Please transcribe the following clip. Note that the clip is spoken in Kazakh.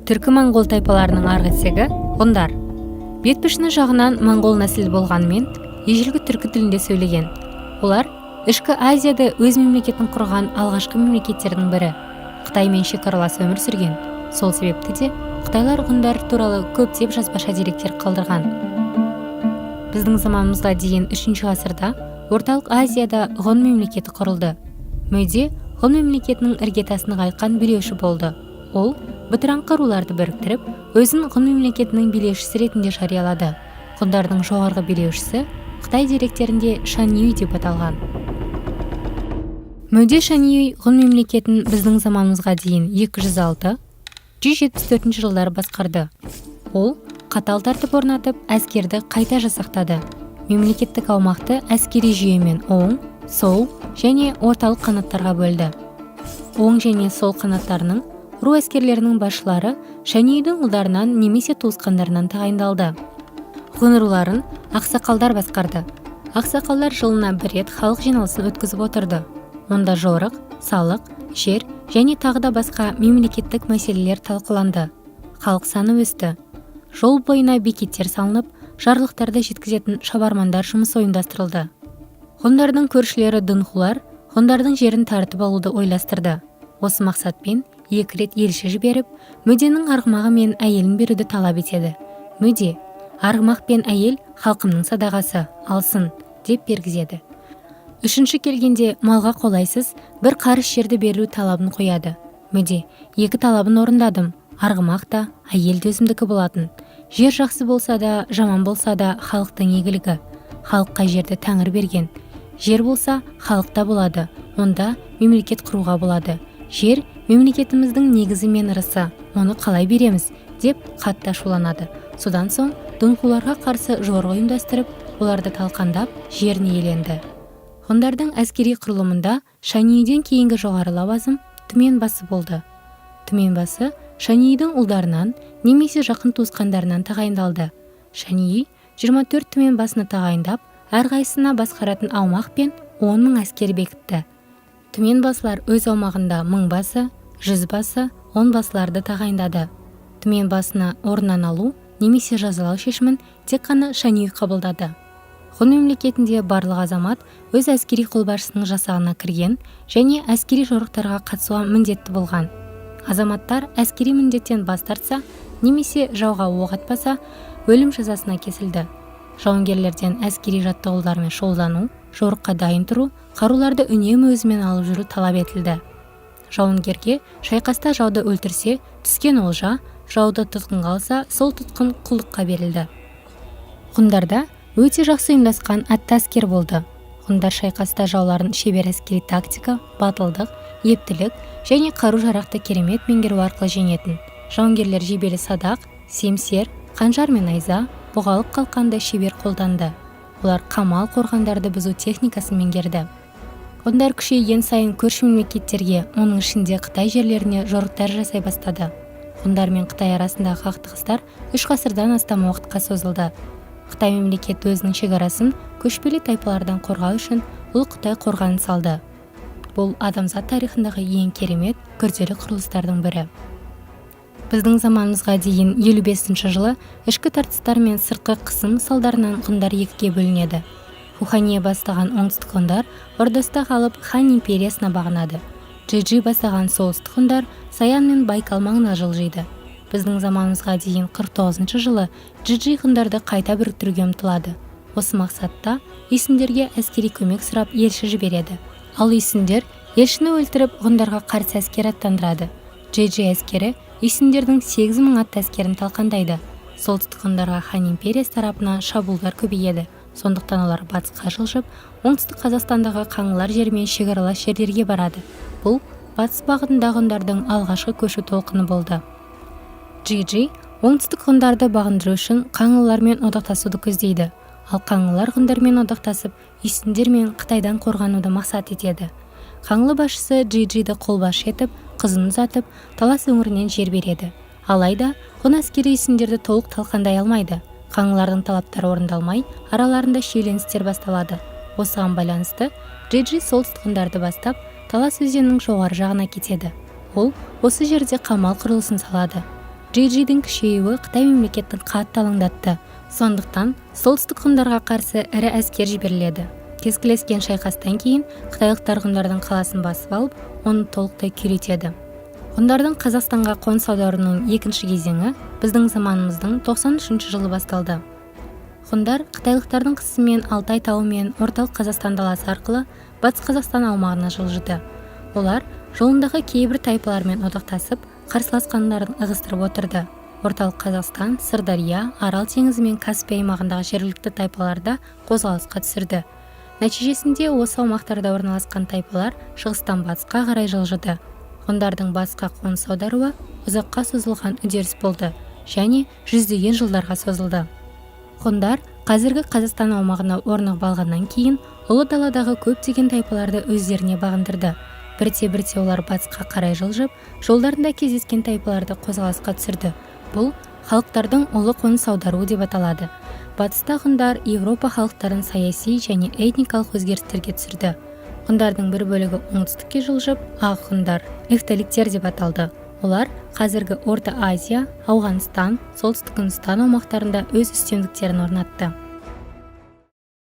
Түркі моңғол тайпаларының арғы тегі ғұндар. Бет пішіні жағынан моңғол нәсілі болғанымен, ежелгі түркі тілінде сөйлеген. Олар Ішкі Азияда өз мемлекетін құрған алғашқы мемлекеттердің бірі. Қытаймен шекаралас өмір сүрген. Сол себепті де қытайлар ғұндар туралы көптеп жазбаша деректер қалдырған. Біздің заманымызға дейін 3 ғасырда Орталық Азияда Ғұн мемлекеті құрылды. Мөде Ғұн мемлекетінің іргетасын нығайтқан билеуші болды. Ол бытыраңқы руларды біріктіріп, өзін Ғұн мемлекетінің билеушісі ретінде жариялады. Ғұндардың жоғарғы билеушісі қытай деректерінде Шаньюй деп аталған. Мөде Шаньюй Ғұн мемлекетін біздің заманымызға дейін 206-174 жылдары басқарды. Ол қатал тәртіп орнатып, әскерді қайта жасақтады. Мемлекеттік аумақты әскери жүйемен оң, сол және орталық қанаттарға бөлді. Оң және сол қанаттарының ру әскерлерінің басшылары Шаньюйдің ұлдарынан немесе туысқандарынан тағайындалды. Ғұн руларын ақсақалдар басқарды. Ақсақалдар жылына бір рет халық жиналысын өткізіп отырды. Онда жорық, салық, жер және тағы да басқа мемлекеттік мәселелер талқыланды. Халық саны өсті. Жол бойына бекеттер салынып, жарлықтарды жеткізетін шабармандар жұмысы ұйымдастырылды. Ғұндардың көршілері дунхулар ғұндардың жерін тартып алуды ойластырды. Осы мақсатпен екі рет елші жіберіп, Мөденің арғымағы мен әйелін беруді талап етеді. Мөде: «Арғымақ пен әйел халқымның садағасы, алсын», – деп бергізеді. Үшінші келгенде малға қолайсыз бір қарыс жерді беру талабын қояды. Мөде: «Екі талабын орындадым, арғымақ та, әйел де өзімдікі болатын. Жер жақсы болса да, жаман болса да, халықтың игілігі. Халыққа жерді тәңір берген. Жер болса, халық та болады, онда мемлекет құруға болады. Жер – мемлекетіміздің негізі мен ырысы, оны қалай береміз?» – деп қатты ашуланады. Содан соң дунхуларға қарсы жорық ұйымдастырып, оларды талқандап, жерін иеленді. Ғұндардың әскери құрылымында Шаньюйден кейінгі жоғары лауазым түмен басы болды. Түмен басы Шаньюйдің ұлдарынан немесе жақын туысқандарынан тағайындалды. Шаньюй 24 түмен басыны тағайындап, әрқайсысына басқаратын аумақ пен 10 мың әскер бекітті. Түмен басылар өз аумағында мың басы, жүз басы, он басыларды тағайындады. Түмен басына орнынан алу немесе жазалау шешімін тек қана Шаньюй қабылдады. Ғұн мемлекетінде барлық азамат өз әскери қолбасшысының жасағына кірген және әскери жорықтарға қатысуға міндетті болған. Азаматтар әскери міндеттен бас тартса немесе жауға оқ атпаса, өлім жазасына кесілді. Жауынгерлерден әскери жаттығулармен шұғылдану, жорыққа дайын тұру, қаруларды үнемі өзімен алып жүру талап етілді. Жауынгерге шайқаста жауды өлтірсе түскен олжа, жауды тұтқынға алса, сол тұтқын құлдыққа берілді. Ғұндарда өте жақсы ұйымдасқан атты әскер болды. Ғұндар шайқаста жауларын шебер әскери тактика, батылдық, ептілік және қару жарақты керемет меңгеру арқылы жеңетін. Жауынгерлер жебелі садақ, семсер, қанжар мен найза, бұғалық қалқанды шебер қолданды. Олар қамал, қорғандарды бұзу техникасын меңгерді. Ғұндар күшейген сайын көрші мемлекеттерге, оның ішінде Қытай жерлеріне жорықтар жасай бастады. Ғұндар мен Қытай арасындағы қақтығыстар 3 ғасырдан астам уақытқа созылды. Қытай мемлекеті өзінің шекарасын көшпелі тайпалардан қорғау үшін Ұлы Қытай қорғанын салды. Бұл адамзат тарихындағы ең керемет, күрделі құрылыстардың бірі. Біздің заманымызға дейін 55 жылы ішкі тартыстар мен сыртқы қысым салдарынан ғұндар екіге бөлінеді. Хуханье бастаған оңтүстік ғұндар Ордоста қалып, Хан империясына бағынады. Джиджи бастаған солтүстік ғұндар Саян мен Байкал маңына жылжиды. Біздің заманымызға дейін 49 жылы Джиджи ғұндарды қайта біріктіруге ұмтылады. Осы мақсатта үйсіндерге әскери көмек сұрап елші жібереді. Ал үйсіндер елшіні өлтіріп, ғұндарға қарсы әскер аттандырады. Джиджи әскері үйсіндердің 8000 атты әскерін талқандайды. Солтүстік ғұндарға Хан империясы тарапынан шабуылдар көбейеді. Сондықтан олар батысқа жылжып, Оңтүстік Қазақстандағы қаңлылар жерімен шекаралас жерлерге барады. Бұл батыс бағытындағы ғұндардың алғашқы көшу толқыны болды. Джиджи оңтүстік ғұндарды бағындыру үшін қаңлылармен одақтасуды көздейді. Ал қаңлылар ғұндармен одақтасып, үйсіндер мен Қытайдан қорғануды мақсат етеді. Қаңлы басшысы Джиджиді қолбасшы етіп, қызын ұзатып, Талас өңірінен жер береді. Алайда ғұн әскері үйсіндерді толық талқандай алмайды. Қаңлылардың талаптары орындалмай, араларында шиеленістер басталады. Осыған байланысты Джиджи солтүстік ғұндарды бастап, Талас өзенінің жоғары жағына кетеді. Ол осы жерде қамал құрылысын салады. Джиджидің күшеюі Қытай мемлекетін қатты алаңдатты. Сондықтан солтүстік ғұндарға қарсы ірі әскер жіберіледі. Кескілескен шайқастан кейін қытайлықтар ғұндардың қаласын басып алып, оны толықтай күйретеді. Ғұндардың Қазақстанға қоныс аударуының екінші кезеңі біздің заманымыздың 93 жылы басталды. Ғұндар қытайлықтардың қысымымен Алтай тауы мен Орталық Қазақстан даласы арқылы Батыс Қазақстан аумағына жылжыды. Олар жолындағы кейбір тайпалармен одақтасып, қарсыласқандарын ығыстырып отырды. Орталық Қазақстан, Сырдария, Арал теңізі мен Каспий аймағындағы жергілікті тайпаларды қозғалысқа түсірді. Нәтижесінде осы аумақтарда орналасқан тайпалар шығыстан батысқа қарай жылжыды. Ғұндардың батысқа қоныс аударуы ұзаққа созылған үдеріс болды және жүздеген жылдарға созылды. Ғұндар қазіргі Қазақстан аумағына орнығып алғаннан кейін Ұлы даладағы көптеген тайпаларды өздеріне бағындырды. Бірте-бірте олар батысқа қарай жылжып, жолдарында кездескен тайпаларды қозғалысқа түсірді. Бұл халықтардың ұлы қоныс аударуы деп аталады. Батыста ғұндар Еуропа халықтарын саяси және этникалық өзгерістерге түсірді. Ғұндардың бір бөлігі оңтүстікке жылжып, ақ ғұндар, эфталиттер деп аталды. Олар қазіргі Орта Азия, Ауғанстан, Солтүстік Үндістан аумақтарында өз үстемдіктерін орнатты.